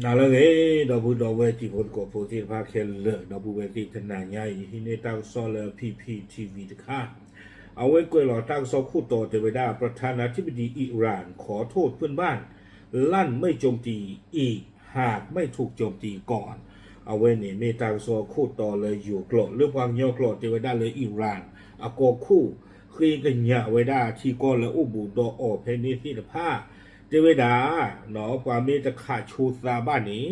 နၤလၢအဂ့ၤ ဒီပုၢ်ဒီဝဲၢ်တံၤဖိသကိးဖိသ့ၣ်တဖၣ်ခဲလၢာ်, ဒီပုၢ်ဝဲၢ်သ့ၣ်တနၤညါအံၤ ဟံးန့ၢ်တၢ်ကစီၣ်လၢ P P T V တခါ, အဝဲကွဲးလီၤတၢ်ကစီၣ်ခိၣ်တီတဲဝဲဒၣ် ประธานาธิบดีอิหร่านขอโทษเพื่อนบ้าน ลั่นไม่โจมตีอีก หากไม่ถูกโจมตีก่อน အဝဲန့ၣ်မ့ၢ်တၢ်ကစီၣ်ခိၣ်တီလၢယိၤကျိာ် လၢပှၤကညီကျိာ်တဲဝဲဒၣ်လၢ Iran အကီၢ်ခိၣ် ဃ့ကညးဝဲဒၣ်ထံကီၢ်လၢအိၣ်ဘူးဒီးအီၤဖဲန့ၣ်သ့ၣ်တဖၣ်, တဲဝဲဒၣ် ပှၤမ့ၢ်တခးဆိသးဘၣ်န့ၣ်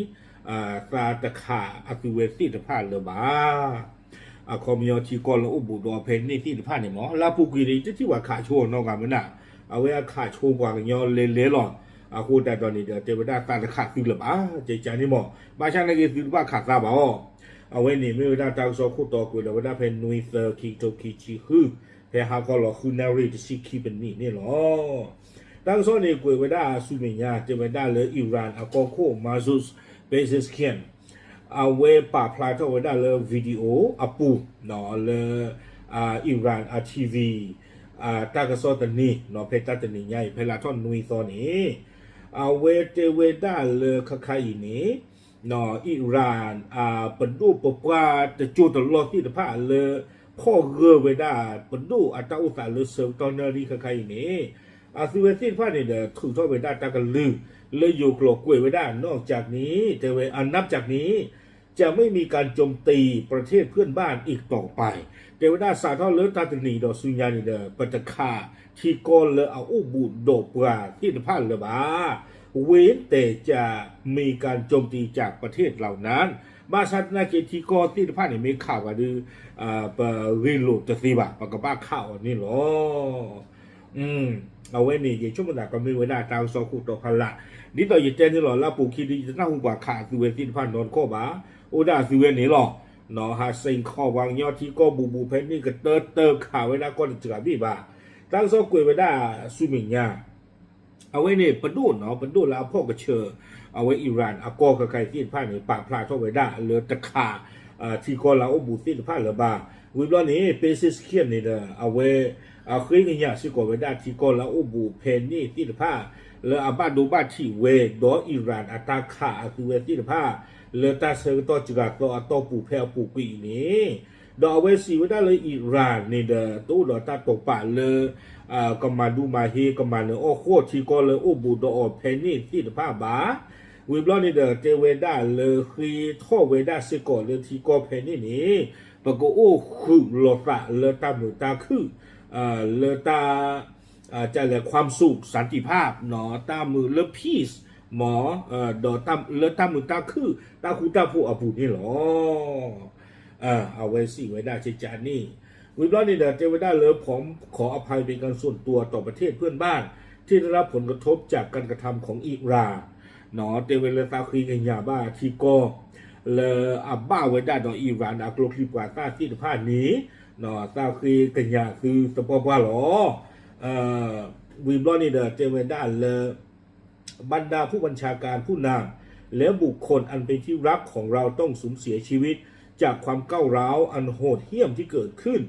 သးတခးအသုဝဲသ့ၣ်တဖၣ်လၢၤဘၣ်. အခီပညီထံကီၢ်လၢအိၣ်ဘူးဒီးအီၤဖဲန့ၣ်သ့ၣ်တဖၣ်န့ၣ်မ့ၢ် လၢအပူၤကွံာ်န့ၣ်တထံၣ်ပှၤခးဆိနီတဂၤမနုၤ, အဝဲအခးဆိပှၤကညီလဲၤလဲၤလီၤ. အဃိသတးဒီးန့ၣ်ဒီး တဲဝဲဒၣ်သးတခးသုလၢၤဘၣ်, ကကန့ၣ်မ့ၢ် ဘၣ်ဆၣ်နာ်က့သုတဘၣ်ခးသးဘၣ်အီၤ. အဝဲန့ၣ်မ့ၢ်ဝဲဒၣ်တၢ်ကစီၣ်ခိၣ်တီကွဲးလီၤဝဲဒၣ်ဖဲနွံသၢ ခံကထိခံဆံဃု, ဖဲဟါခီလီၤဃုနၣ်ရံၣ်တဆံခံပနံးန့ၣ်လီၤ. တၢ်ကစီၣ်န့ၣ်ကွဲးဝဲဒၣ်ဆူမဲာ်ညါ တဲဝဲဒၣ်လၢ Iran အကီၢ်ခိၣ် Masoud Pezeshkian အဝဲပာ်ဖျါထီၣ်ဝဲဒၣ်လၢ video အပူၤ လၢ Iran အ T V တၢ်ကစီၣ်တနံၤ ဖဲတၢ်တနံၤညါအံၤ ဖဲလါထီၣ်နွံသီန့ၣ် အဝဲတဲဝဲဒၣ်လၢခါခါအံၤန့ၣ် Iran ပဒိၣ်ပပှၢ်တကၠိတလီၢ်သ့ၣ်တဖၣ်လၢ ဖီၣ်ဂၢၢ်ဝဲဒၣ် ပဒိၣ်အတၢ်အိၣ်သးလၢဆၢကတီၢ်နၣ်ရံၣ်ခါခါအံၤန့ၣ် အသုဝဲသ့ၣ်တဖၣ်န့ၣ်ဒီး ထုးထီၣ်ဝဲဒၣ်တၢ်ကလုၢ် လၢယိၤကျိာ်ကွဲးဝဲဒၣ် นอกจากนี้ တဲဝဲ อ่า นับจากนี้ จะไม่มีการโจมตีประเทศเพื่อนบ้านอีกต่อไป တဲဝဲဒၣ်စးထီၣ်လၢတၢ်တနံၤဒီးဆူညါန့ၣ်ဒီး ပတခးထံကီၢ်လၢအအိၣ်ဘူးဒီးပှၤသ့ၣ်တဖၣ်လၢၤဘၣ်. เว้นแต่จะมีการโจมตีจากประเทศเหล่านั้น ဘၣ်ဆၣ်သနာ်က့ထံကီၢ်သ့ၣ်တဖၣ်န့ၣ် မ့ၢ်ခးပှၤဒီး ပဂ့ၢ်လိာ်တသ့ဘၣ်, ပကဘၣ်ခးအီၤန့ၣ်လီၤ. အဝဲန့ၣ် ယဆိကမိၣ်သးကမ့ၢ်ဝဲဒၣ်တၢ်ကစီၣ်ခိၣ်တီဖးလၢ်, ဒ်သိးယတဲန့ၣ်လီၤ လၢအပူၤခံဒီး ယတနၢ်ဟူပှၤခးအသုဝဲသ့ၣ်တဖၣ်နီတခီၣ်ဘၣ်, အိၣ်ဒၣ်အသုဝဲန့ၣ်လီၤ. ဟးစ့ၢ်ကီးပှၤကညီထံကီၢ်ဘူးဘူးဖဲန့ၣ် ကတၢၢ်တၢၢ်ခးဝဲဒၣ်ကီၢ်တစှၤဘ့ၣ်ဘၣ်. တၢ်ကစီၣ်ကွဲးဝဲဒၣ်ဆူမဲာ်ညါ အဝဲန့ၣ် ပဒိၣ်နီၤ ပဒိၣ်လၢအဖီၣ်ကဆၢ အဝဲ Iran အကီၢ်ခါခါအံၤသ့ၣ်တဖၣ်န့ၣ် ပာ်ဖျါထီၣ်ဝဲဒၣ်လၢတခး ထံကီၢ်လၢအအိၣ်ဘူးသ့ၣ်တဖၣ်လၢၤဘၣ်. ဝံၤဘျီန့ၣ် Pezeshkian န့ၣ်ဒီး အဝဲ အဃ့ကညးစ့ၢ်ကီးဝဲဒၣ်ထံကီၢ်လၢအအိၣ်ဘူးဖဲန့ၣ်သ့ၣ်တဖၣ် လၢအဘၣ်ဒိဘၣ်ထံးဝဲ ဒီး Iran အတၢ်ခးအသုဝဲသ့ၣ်တဖၣ် လၢတၢ်ဆၢကတီၢ်စှၤသီအတီၢ်ပူၤဖဲအပူၤကွံာ်အံၤန့ၣ် ဒီးအဝဲစံးဝဲဒၣ်လၢ Iran န့ၣ်ဒီး တအိၣ်ဒီးတၢ်တိာ်ပာ်လၢ ကမၤဒူမၤဟ့ ကမၤနၢၤအီၣ်ဃီၣ်ထံကီၢ်လၢအိၣ်ဘူးဒီးအီၤဖဲန့ၣ်သ့ၣ်တဖၣ်ဘၣ်. ဝံၤဘျီန့ၣ်ဒီး တဲဝဲဒၣ်လၢဃ့ထီၣ်ဝဲဒၣ်စ့ၢ်ကီးလၢထံကီၢ်ဖဲန့ၣ်န့ၣ် ပကအိၣ်ဃုာ်လိာ်သးလၢတၢ်မုာ်တၢ်ခုၣ် လၢတၢ် ကလဲၤ ความสุข สันติภาพ တၢ်မုာ်လၢ peace မ့ၢ် ဒီးလၢတၢ်မုာ်တၢ်ခုၣ် တၢ်ဃူတၢ်ဖိးအပူၤန့ၣ်လီၤ. အဝဲစံးဝဲဒၣ်ကကန့ၣ် ဝံၤဘျီန့ၣ်ဒီး တဲဝဲဒၣ်လၢ ผมขออภัยเป็นการส่วนตัวต่อประเทศเพื่อนบ้านที่ได้รับผลกระทบจากการกระทำของอิหร่าน တဲဝဲလၢသးဃ့ကညးဘၣ်ထံကီၢ် လၢအဘၣ်ဝဲဒၣ်ဒီး Iran အကျိချံပှၤသၣ်သ့ၣ်တဖၣ်န့ၣ် သးဃ့ကညးသုသပှၢ်ပှၢ်လီၤ. ဝံၤဘျီန့ၣ်ဒီး တဲဝဲဒၣ်လၢ บรรดาผู้บัญชาการผู้นำ และบุคคลอันเป็นที่รักของเราต้องสูญเสียชีวิตจากความก้าวร้าวอันโหดเหี้ยมที่เกิดขึ้น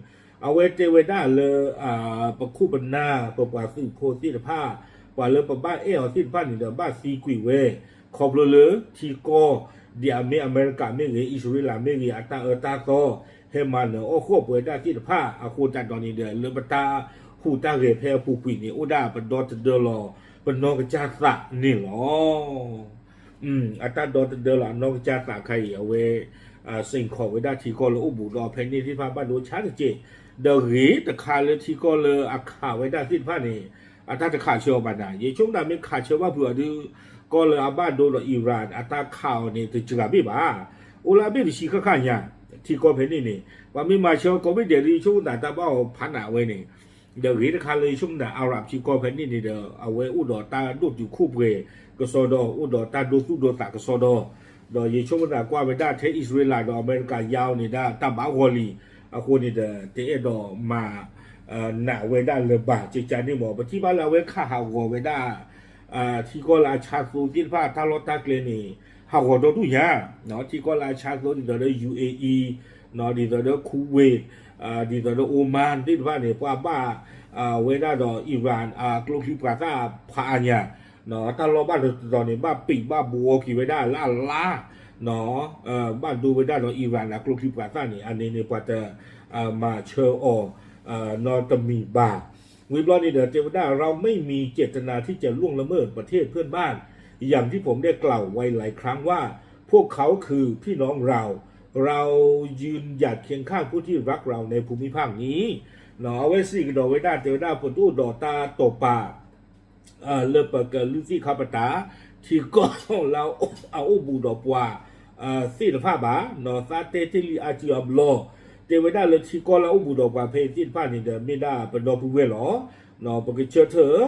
အဝဲတဲဝဲဒၣ်လၢ ပခိၣ်ပနၢ် ပပှၤသုးဖိသ့ၣ်တဖၣ် ပှၤလၢပဘၣ်အဲၣ်အီၤသ့ၣ်တဖၣ်န့ၣ်ဒီး ဘၣ်သံကွံာ်ဝဲ ခီဖျိလၢထံကီၢ် ဒ်အမ့ၢ်အမဲရကၤမ့ၢ်ဂ့ၤ အံၣ်စရ့လးမ့ၢ်ဂ့ၤ အတၢ်အၢတၢ်သီ ဟဲမၤနၢၤအီၣ်ဃီၣ်ပဝဲဒၣ်သ့ၣ်တဖၣ် အဃိသတးဒီးန့ၣ်ဒီး လၢပတၢ်ဟူးတၢ်ဂဲၤဖဲအပူၤကွံာ်န့ၣ် အိၣ်ဒၣ်ပဒီတဒၢလီၤ ပနီၢ်ကစၢ်သးန့ၣ်လီၤ. အတၢ်ဒီတဒၢလီၤအနီၢ်ကစၢ်သးခါအံၤ အဝဲ စ့ၢ်ကီးဝဲဒၣ်ထံကီၢ်လၢအိၣ်ဘူးဒီးအီၤဖဲန့ၣ်သ့ၣ်တဖၣ်ဘၣ်ဒိဆါတက့ၢ်, ဒီးဂ့ၤတခါလၢထံကီၢ်လၢအခးဝဲဒၣ်သ့ၣ်တဖၣ်န့ၣ် အတၢ်တခးဆၢအီၤဘၣ်နၤ, ယဆိကမိၣ်တၢ်မ့ၢ်ခးဆၢဘၣ်ဖုးအီၤဒီး ကီၢ်လၢအဘၣ်ဒိဒီး Iran အတၢ်ခးအီၤန့ၣ် တစှၤဘ့ၣ်ဘၣ်. အိၣ်လၢအဘ့ၣ်တဆံဃၣ်ဃၣ်ညါ ထံကီၢ်ဖဲန့ၣ်န့ၣ် ပှၤမ့ၢ်မၤဆၢအီၤကိးဘ့ၣ်ဒဲးဒီး ယဆိကမိၣ်တၢ်တၢ်ဘၣ်အီၤဖးနးဝဲန့ၣ် ဒီးဂ့ၤတခါလၢယဆိကမိၣ်တၢ် Arab ထံကီၢ်ဖဲန့ၣ်န့ၣ်ဒီး အဝဲအိၣ်ဒီးတၢ်ဒိၣ်တုာ်ခိၣ်ပှဲၤကစီဒီ အိၣ်ဒီးတၢ်ဒိသူၣ်ဒိသးကစီဒီ, ဒီးယဆိကမိၣ်တၢ်ကွၢ်ဝဲဒၣ်ထဲအံၣ်စရ့လးဒီးအမဲရကၤယါအီၤန့ၣ်ဒၣ်တၢ်ဘၣ်ဂီၤလံ, အဃိန့ၣ်ဒီး တအဲၣ်ဒိးမၤ နးဝဲဒၣ်လၢၤဘၣ် ကကန့ၣ်မ့ၢ် ပထံၣ်ဘၣ်လၢအဝဲခးဟးဂီၤဝဲဒၣ် ထံကီၢ်လၢအဆါသိသ့ၣ်တဖၣ်တၢ်လီၢ်တၢ်ကျဲန့ၣ် ဟးဂီၤဒီဒူၣ်ညါ, ထံကီၢ်လၢအဆါသိဒ်သိးဒီး ယူဢေအံ, ဒ်သိးဒီး ကူဝ့း, ဒ်သိးဒီး အိမါသ့ၣ်တဖၣ်န့ၣ် ပှၤဘၣ်ဝဲဒၣ်ဒီး Iran အကျိချံပှၤသၣ်ဖးအါညါ တၢ်လီၢ်ဘၣ်တတီၤန့ၣ် ဘၣ်ပံာ်ဘၣ်ဘှီက့ၤဝဲဒၣ်လၢအလါ, ဘၣ်ဒိဝဲဒၣ်ဒီး Iran အကျိချံပှၤသၣ်န့ၣ် အန့ၣ်န့ၣ်ပှၤတမၤဆၢအီၤ နီတမံၤဘၣ်. ဝံၤဘျီန့ၣ်ဒီး တဲဝဲဒၣ် เราไม่มีเจตนาที่จะล่วงละเมิดประเทศเพื่อนบ้าน อย่างที่ผมได้กล่าวไว้หลายครั้งว่า พวกเขาคือพี่น้องเรา เรายืนหยัดเคียงข้างผู้ที่รักเราในภูมิภาคนี้ အဝဲစံးကဒီးဝဲဒၣ် တဲဝဲဒၣ် ပတအိၣ်ဒီးတၢ်တိာ်ပာ် လၢပကလုၢ်သ့ၣ်ခါပတာ် ထံကီၢ်လၢအအိၣ်ဘူးဒီးပှၤသ့ၣ်တဖၣ်ဘၣ်, သးတဲတ့ၢ်လံအါစုအါဘျီ, တဲဝဲဒၣ်လၢထံကီၢ်လၢအအိၣ်ဘူးဒီးပှၤဖဲအံၤသ့ၣ်တဖၣ်န့ၣ်ဒီး မ့ၢ်ဒၣ်ပဒီပုၢ်ဝဲၢ်လီၤ. ပကဆၢထၢၣ်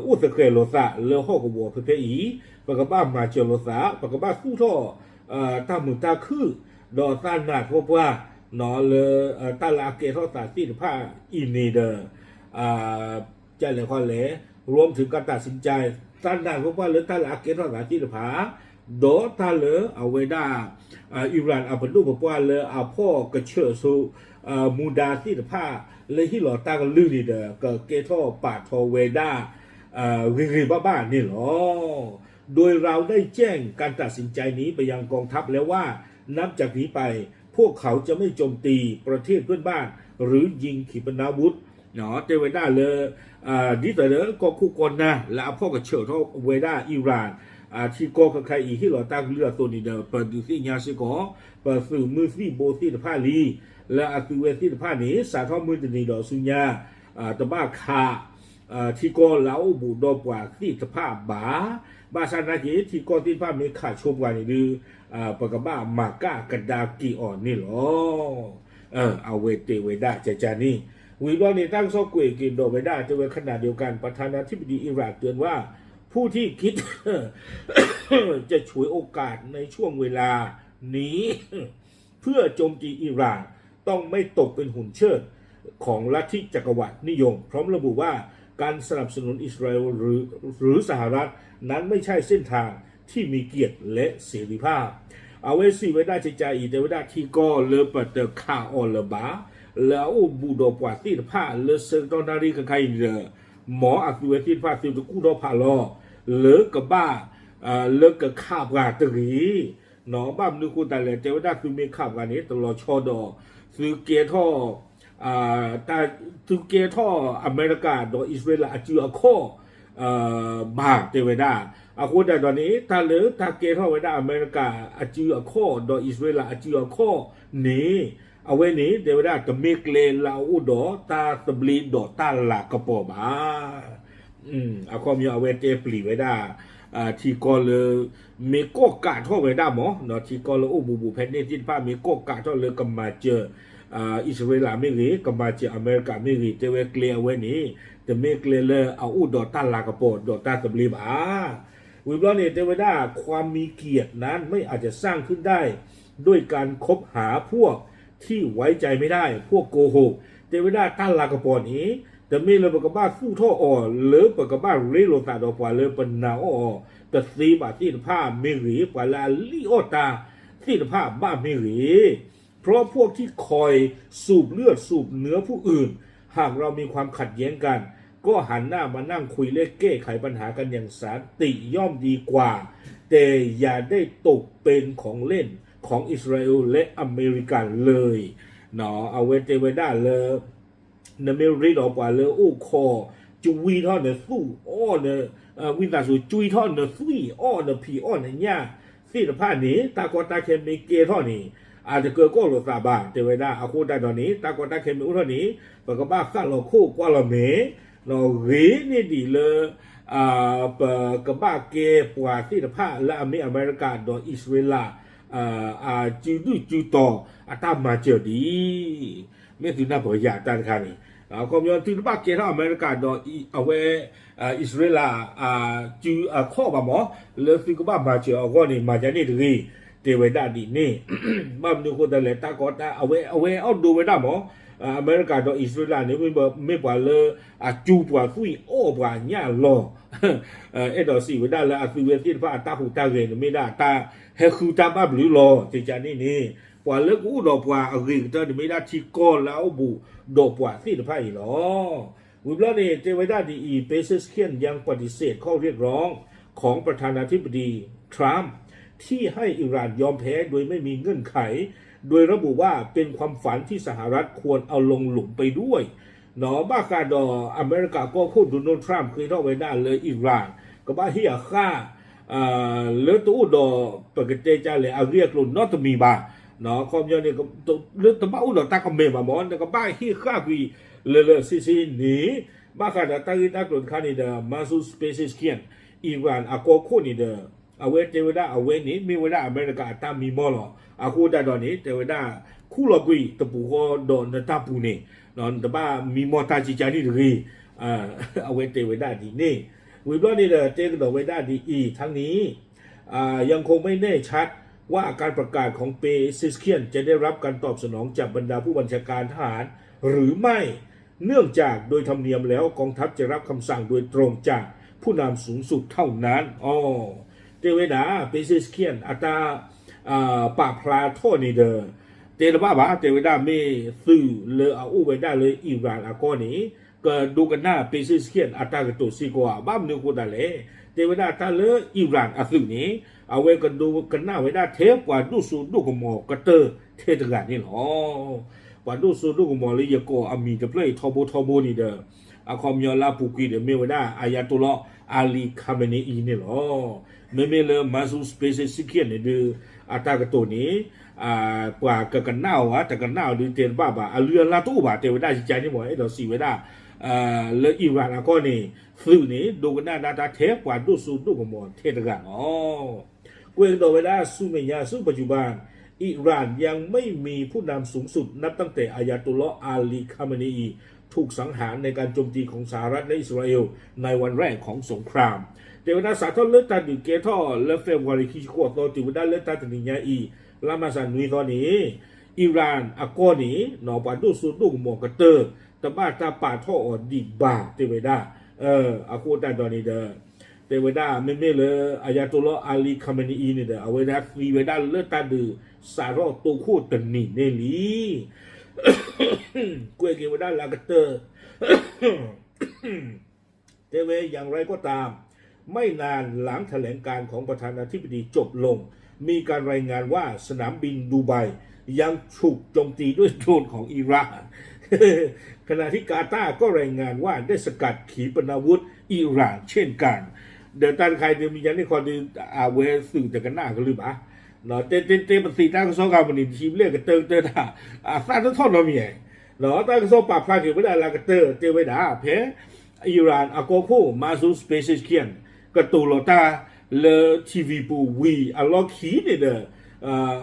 အိၣ်သဃဲၤလိာ်သးလၢဟီၣ်ကဝီၤဖဲဖဲအံၤ, ပကဘၣ်မၤစၢၤလိာ်သး, ပကဘၣ်သူၣ်ထီၣ် တၢ်မုာ်တၢ်ခုၣ် ဒီးတၢ်နာ်သပှၢ်ပှၢ် လၢတၢ်လၢအကဲထီၣ်သးသ့ၣ်တဖၣ်အံၤန့ၣ်ဒီး ကလဲၤခီလဲၣ် รวมถึงการตัดสินใจ တၢ်နာ်သပှၢ်ပှၢ်လၢတၢ်လၢအကဲထီၣ်သးသ့ၣ်တဖၣ် ဒီးတၢ်လၢအဝဲဒၣ် Iran အပဒိၣ်ပပှၢ်လၢအဖီၣ်ကဆၢၣ်ဆိ မူဒါသ့ၣ်တဖၣ် လၢဟ့ၣ်လီၤတၢ်ကလုၢ်န့ၣ်ဒီး ကကဲထီၣ်ပာ်ထီၣ်ဝဲဒၣ် ဂ့ၤဂ့ၤဘၣ်ဘၣ်န့ၣ်လီၤ. โดยเราได้แจ้งการตัดสินใจนี้ไปยังกองทัพแล้วว่า นับจากนี้ไปพวกเขาจะไม่โจมตีประเทศเพื่อนบ้านหรือยิงขีปนาวุธ တဲဝဲဒၣ်လၢ ဒ်သိးဒီးကီၢ်ခိၣ်ကီၢ်နၢ်လၢအဖီၣ်ကဆၢၣ်ထီၣ်ဝဲဒၣ် Iran ထံကီၢ်ခဲခါအံၤဟ့ၣ်လီၤတၢ်ကလုၢ်အသိးန့ၣ်ဒီး ပဒုးသ့ၣ်ညါစ့ၢ်ကီး ပသုးမုၢ်သံၣ်ဘိသ့ၣ်တဖၣ်လံ လၢအသုးဝဲသ့ၣ်တဖၣ်န့ၣ် စးထီၣ်မုၢ်တနံၤဒီးဆူညါ တဘၣ်ခး ထံကီၢ်လၢအအိၣ်ဘူးဒီးပှၤသ့ၣ်တဖၣ်ဘၣ်. ဘၣ်ဆၣ်နာ်က့ ထံကီၢ်သ့ၣ်တဖၣ်မ့ၢ်ခးဆိပှၤန့ၣ်ဒီး ပကဘၣ်မၤကၣ်ကဒါက့ၤအီၤန့ၣ်လီၤ. အဝဲတဲဝဲဒၣ်ကကန့ၣ် ဝံၤဘျီန့ၣ် တၢ်ကစီၣ်ကွဲးက့ၤဒီးဝဲဒၣ် တဲဝဲ ขณะเดียวกัน ประธานาธิบดีอิหร่านเตือนว่า ผู้ที่คิด จะฉวยโอกาสในช่วงเวลานี้ เพื่อโจมตีอิหร่าน ต้องไม่ตกเป็นหุ่นเชิด ของลัทธิจักรวรรดินิยม พร้อมระบุว่าการสนับสนุนอิสราเอลหรือหรือสหรัฐนั้นไม่ใช่เส้นทางที่มีเกียรติและเสรีภาพ အဝဲစံးဝဲဒၣ်ကကအံၤ တဲဝဲဒၣ်ထံကီၢ်လၢပတခးအီၤလၢၤဘၣ် လၢအအိၣ်ဘူးဒီးပှၤသ့ၣ်တဖၣ်လၢဆၢကတီၢ်နၣ်ရံၣ်ခဲခါအံၤဒီး မ်အသုးဝဲသ့ၣ်တဖၣ်သုတကူၣ်ထီၣ်ဖးလီၤ လၢကဘၣ် လၢကခးပှၤတဂ့ၤ ဘၣ်မနုၤဃိသတးလဲၣ် တဲဝဲဒၣ်သုမ့ၢ်ခးပှၤန့ၣ် တလီၤဆီဒီး သုကဲထီၣ် သုကဲထီၣ်အမဲရကၤဒီးအံၣ်စရ့လးအစုအခီၣ် ဘၣ်တဲဝဲဒၣ်. အဃိသတးဒီးန့ၣ် တၢ်လၢတၢ်ကဲထီၣ်ဝဲဒၣ်အမဲရကၤအစုအခီၣ်ဒီးအံၣ်စရ့လးအစုအခီၣ်န့ၣ် အဝဲန့ၣ် တဲဝဲဒၣ်တမ့ၢ်ကျဲလၢအအိၣ်ဒီးတၢ်သဘျ့ဒီးတၢ်လၤကပီၤဘၣ်. အခီပညီအဝဲတဲပျံၤဝဲဒၣ် ထံကီၢ်လၢ မ့ၢ်ကီၢ်ကးထီၣ်ဝဲဒၣ်မး ထံကီၢ်လၢအိၣ်ဘူးဘူးဖဲန့ၣ်သ့ၣ်တဖၣ် မ့ၢ်ကီၢ်ကးထီၣ်လၢကမၤစၢၤ အံၣ်စရ့လးမ့ၢ်ဂ့ၤ ကမၤစၢၤအမဲရကၤမ့ၢ်ဂ့ၤ တဲဝဲကျဲအဝဲန့ၣ် တမ့ၢ်ကျဲလၢအအိၣ်ဒီးတၢ်လၤကပီၤဒီးတၢ်သဘျ့ဘၣ်. ဝံၤဘျီန့ၣ် တဲဝဲဒၣ် ความมีเกียรตินั้นไม่อาจจะสร้างขึ้นได้ ด้วยการคบหาพวกที่ไว้ใจไม่ได้ พวกโกหก တဲဝဲဒၣ်တၢ်လၤကပီၤန့ၣ် တမ့ၢ်လၢပကဘၣ်သူၣ်ထီၣ်အီၤ လၢပကဘၣ်ရ့လိာ်သးဒီးပှၤလၢပနာ်အီၤအီၤ တသ့ဘၣ်သ့ၣ်တဖၣ်မ့ၢ်ဂ့ၤ ပှၤလၢအလံၣ်အီၣ်တၢ်သ့ၣ်တဖၣ်ဘၣ်မ့ၢ်ဂ့ၤ เพราะพวกที่คอยสูบเลือดสูบเนื้อผู้อื่น หากเรามีความขัดแย้งกัน ก็หันหน้ามานั่งคุยและแก้ไขปัญหากันอย่างสันติย่อมดีกว่า แต่อย่าได้ตกเป็นของเล่นของอิสราเอลและอเมริกันเลย အဝဲတဲဝဲဒၣ်လၢ နမ့ၢ်ရ့ဒီးပှၤလၢအိၣ်ခိး ကွံထီၣ်နသူၣ်အီၣ်န ဝံသးစူၤ ကွံထီၣ်နသွံၣ်အီၣ်နဖံးအီၣ်နညၣ်သ့ၣ်တဖၣ်န့ၣ် တၢ်ကီတၢ်ခဲမ့ၢ်ကဲထီၣ်န့ၣ် အတကၢကီၢ်လိာ်သးဘၣ် တဲဝဲဒၣ်. အဃိသတးဒီးန့ၣ် တၢ်ကီတၢ်ခဲမ့ၢ်အိၣ်ထီၣ်န့ၣ် ပကဘၣ်ဃၣ်လီၤခိၣ်ကွၢ်လီၤမဲာ် ဂ့ၤန့ၢ်ဒံးလၢ ပကဘၣ်ကဲပှၤသ့ၣ်တဖၣ်လၢအမ့ၢ်အမဲရကၤဒီးအံၣ်စရ့လး အစုဒုၣ်စုတီၤအတၢ်မၤစၢၤဒံး မ့ၢ်သုနၢ်ပၢၢ်ယၤတၢ်တခါန့ၣ် အခီပညီသုတဘၣ်ကဲထီၣ်အမဲရကၤဒီးအဝဲ အံၣ်စရ့လး အစုအခီၣ်ဘၣ်မး လၢသုကဘၣ်မၤစၢၤအဂီၢ်န့ၣ် မၤယၤန့ၣ်တဂ့ၤ တဲဝဲဒၣ်ဒ်န့ၣ် ဘၣ်မနုၤဃိသတးလဲၣ် တၢ်ကီတၢ် အဝဲ အဝဲအီၣ်ဒိဝဲဒၣ်မး အမဲရကၤဒီးအံၣ်စရ့လးန့ၣ် မ့ၢ်ပှၤလၢအစုပှၤသွံၣ်အီၣ်ပှၤညၣ်လီၤ အဲၣ်ဒိးစံးဝဲဒၣ်လၢအသုဝဲသ့ၣ်တဖၣ်အတၢ်ဟူးတၢ်ဂဲၤန့ၣ် မ့ၢ်ဒၣ်တၢ်ဟဲဃုတၢ်ဘၣ်ဘျုးလီၤ ကကန့ၣ်န့ၣ် ပှၤလၢကအိၣ်ဒီးပှၤအဂ့ၤကတၢၢ်န့ၣ် မ့ၢ်ဒၣ်ထံကီၢ်လၢအအိၣ်ဘူးဒီးပှၤသ့ၣ်တဖၣ်အံၤလီၤ. ဝံၤဘျီန့ၣ် တဲဝဲဒၣ်ဒ်အံၤ Pezeshkian ยังปฏิเสธข้อเรียกร้องของประธานาธิบดีทรัมป์ที่ให้อิหร่านยอมแพ้โดยไม่มีเงื่อนไข โดยระบุว่าเป็นความฝันที่สหรัฐควรเอาลงหลุมไปด้วย ဘၣ်ဃးဒီး အမဲရကၤကီၢ်ခိၣ် Donald Trump ဃ့ထီၣ်ဝဲဒၣ်လၢ Iran ကဘၣ်ဟ့ၣ်အဃၣ် လၢတအိၣ်ဒီး ပကတဲကလဲၣ် အဂ့ၢ်အကျိၤနီတမံၤဘၣ်. ခီပညီန့ၣ် လၢတဘၣ်အိၣ်ဒီးတၢ်ကမၣ်ဘၣ်မး နကဘၣ်ဟ့ၣ်ဃၣ်ကွံာ်လၢလၢဆ့ဆ့န့ၣ် ဘၣ်ဃးဒီးတၢ်ဂ့ၢ်တၢ်ကျိၤတခါန့ၣ်ဒီး Masoud Pezeshkian Iran အကီၢ်ခိၣ်န့ၣ်ဒီး အဝဲတဲဝဲဒၣ်အဝဲန့ၣ် မ့ၢ်ဝဲဒၣ်အမဲရကၤအတၢ်မံမီၢ်လီၤ. အဃိသတးဒီးန့ၣ် တဲဝဲဒၣ် ခူၣ်လီၤကွံာ်တပူၤဃီဒီးနတၢ်ပူၤန့ၣ် နတဘၣ်မံမီၢ်တၢ်ကကါန့ၣ်တဂ့ၤ အဝဲတဲဝဲဒၣ်ဒ်န့ၣ်. ဝံၤဘျီန့ၣ်ဒီး တဲကဒီးဝဲဒၣ်ဒ်အံၤ ทั้งนี้ อ่า ยังคงไม่แน่ชัดว่าการประกาศของเปเซสเคียนจะได้รับการตอบสนองจากบรรดาผู้บัญชาการทหารหรือไม่ เนื่องจากโดยธรรมเนียมแล้วกองทัพจะรับคำสั่งโดยตรงจากผู้นำสูงสุดเท่านั้น တဲဝဲဒၣ် Pezeshkian အတၢ် ပာ်ဖျါထီၣ်န့ၣ်ဒီး တဲတဘၣ်ဘၣ် တဲဝဲဒၣ်မ့ၢ်သုးလၢအအိၣ်ဝဲဒၣ်လၢ Iran အကီၢ်န့ၣ် ကဒိကနၣ် Pezeshkian အတၢ်ကတိၤစ့ၢ်ကီးဧါ. ဘၣ်မနုၤအဃိသတးလဲၣ် တဲဝဲဒၣ်တၢ်လၢ Iran အသုးန့ၣ် အဝဲကဒိကနၣ်ဝဲဒၣ်ထဲပှၤဒိၣ်စိဒိၣ်ကမီၤကတၢၢ်ထဲတဂၤန့ၣ်လီၤ. ပှၤဒိၣ်စိဒိၣ်ကမီၤလၢယကိးအမံၤတဖျၢၣ်အံၤထီဘိထီဘိန့ၣ်ဒီး အခီပညီလၢအပူၤကွံာ်ဒီးမ့ၢ်ဝဲဒၣ် Ali Khamenei န့ၣ်လီၤ. မ့မ့ၢ်လၢ Masoud Pezeshkian န့ၣ်ဒုး အတၢ်ကတိၤန့ၣ် ပှၤကကနၣ်အီၤဧါ တကနၣ်အီၤဒုးတဲတဘၣ်ဘၣ် အလုၢ်အလၢ်တအိၣ်ဘၣ် တဲဝဲဒၣ်ယကါန့ၣ်မ့ၢ် အဲၣ်ဒိးစံးဝဲဒၣ် လၢ Iran အကီၢ်န့ၣ် သုးန့ၣ် ဒိကနၣ်ဒၣ်တၢ်ထဲပှၤဒိၣ်စိဒိၣ်ကမီၤထဲတဂၤလီၤ. ကွဲးကဒီးဝဲဒၣ်ဆူမဲာ်ညါ ซึ่งปัจจุบัน อิหร่านยังไม่มีผู้นำสูงสุดนับตั้งแต่อายาตุลลอฮ์อาลี คาเมเนอี ถูกสังหารในการโจมตีของสหรัฐและอิสราเอลในวันแรกของสงคราม တဲဝဲဒၣ်စးထီၣ်လၢတၢ်ဒုးကဲထီၣ်လၢ February ခံဆံဃိးသီ တုၤဝဲဒၣ်လၢတၢ်တနံၤညါအံၤ လါမၢ်ၡးနွံသီန့ၣ် Iran အကီၢ်န့ၣ် ပှၤဒိၣ်စိဒိၣ်ကမီၤကတၢၢ် တဘၣ်တၢ်ပာ်ထီၣ်အီၤဒံးဘၣ် တဲဝဲဒၣ်. အဃိသတးဒီးန့ၣ်ဒီး တဲဝဲဒၣ် မ့မ့ၢ်လၢ Ayatollah Ali Khamenei န့ၣ်ဒီး အဝဲဒၣ်သံဝဲဒၣ်လၢတၢ်ဒုးစးထီၣ်တိခိၣ်တနံၤန့ၣ်လံ ကွဲးက့ၤဝဲဒၣ်လၢအကတၢၢ် တဲဝဲ อย่างไรก็ตาม ไม่นานหลังแถลงการณ์ของประธานาธิบดีจบลง มีการรายงานว่าสนามบินดูไบยังถูกโจมตีด้วยโดรนของอิหร่าน ขณะที่กาตาร์ก็รายงานว่าได้สกัดขีปนาวุธอิหร่านเช่นกัน ဒီးတၢ်တခါအံၤဒုး မံၤညါန့ၣ်ခီဒုး အဝဲသုးတကနၣ်အကလုၢ်ဘၣ် တဲတဲတဲပသံးတၢ်ကစီၣ်ဂၤမနုၤ တဟံးဘျဲၣ်ကတၢၢ်ကတၢၢ်တၢ် အသၣ်တထီၣ်နီတမံၤ တၢ်ကစီၣ်ပာ်ဖျါက့ၤဝဲဒၣ်လၢအကတၢၢ် တဲဝဲဒၣ် ဖဲ Iran အကီၢ်ခိၣ် Masoud Pezeshkian ကတိၤလီၤတၢ်လၢ ထံၣ်ဝံၤပူၤဝံၤအလီၢ်ခံန့ၣ်ဒီး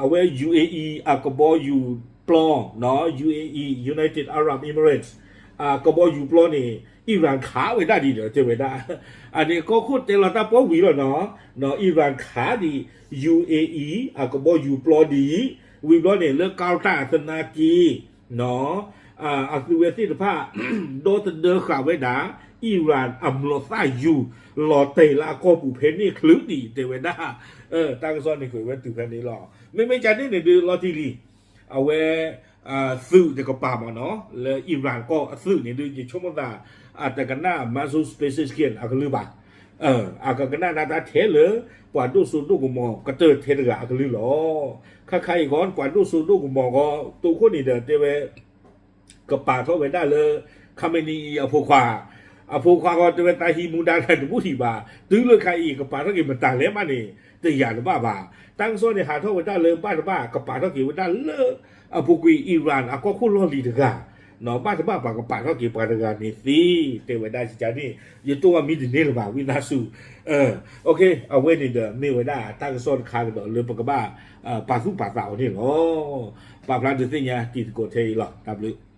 အဝဲ ယူဢေအံ အကဘီယူၤပျီ ယူဢေအံ United Arab Emirates အကဘီယူၤပျီန့ၣ် Iran ခးဝဲဒၣ်ဒ်ဒီးတဲဝဲဒၣ် အန့ၣ်ကီၢ်ခိၣ်တဲလီၤတၢ်ပီၣ်ဝံၤလီၤနီၤ Iran ခးဒံး ယူဢေအံ အကဘီယူၤပျီဒံး ဝံၤဘျီန့ၣ် လၢကၤတၢ်သနာ်က့ အသုဝဲသ့ၣ်တဖၣ် ဒီသဒၢဃာ်ဝဲဒၣ် Iran အမျိာ်သၣ်ယူၤ လီၤတဲာ်လၢအကီၢ်ပူၤဖဲန့ၣ်ချုးဒံး တဲဝဲဒၣ် တၢ်ကစီၣ်န့ၣ်ကွဲးဝဲတုၤဖဲန့ၣ်လီၤ. မ့မ့ၢ်ကန့ၣ်န့ၣ်ဒုးလီၤတံၢ်လံ အဝဲ သုးတကပၤမ့ၢ်နီၤ လၢ Iran ကီၢ်အသုးန့ၣ်ဒုး ယဆိကမိၣ်သး အတကနၣ် Masoud Pezeshkian အကလုၢ်ဘၣ် အကကနၣ်ဒၣ်တၢ်ထဲလၢ ပှၤဒိၣ်စိဒိၣ်ကမီၤကတၢၢ်ထဲတဂၤအကလုၢ်လီၤ. ခါခါအံၤဂီၢ် ပှၤဒိၣ်စိဒိၣ်ကမီၤဂီၢ် တိခိၣ်န့ၣ်ဒီးတဲဝဲ ကပာ်ထီၣ်ဝဲဒၣ်လၢ Khamenei အဖိခွါ အဖိခွါဂီၢ်တဲဝဲတၢ်ဟံးမူဒါတၢ်တဘူၣ်ထံးဘၣ် တုၤလၢခါအံၤ ကပာ်ထီၣ်က့ၤမတၤလဲၣ်မးန့ၣ် တယာ်တဘၣ်ဘၣ်. တၢ်ကစီၣ်န့ၣ်ဟးထီၣ်ဝဲဒၣ်လၢဘၣ်တဘၣ် ကပာ်ထီၣ်က့ၤဝဲဒၣ်လၢ အပူၤကွံာ် Iran အကီၢ်ခိၣ်လီၢ်လံၤတဂၤ ဘၣ်တဘၣ်ပှၤကပာ်ထီၣ်က့ၤပှၤတဂၤန့ၣ်သ့ တဲဝဲဒၣ်ကန့ၣ် ယတိၢ်အမံတန့ၢ်လၢၤဘၣ် ဝံသးစူၤ အဝဲန့ၣ်ဒီးမ့ၢ်ဝဲဒၣ်တၢ်ကစီၣ်တခါကဒီးလၢပကဘၣ် ပာ်သူၣ်ပာ်သးအီၤန့ၣ်လီၤ. ပာ်ဖျါဒုးသ့ၣ်ညါတံၤသကိးထဲအံၤလီၤ. တၢ်ဘျုး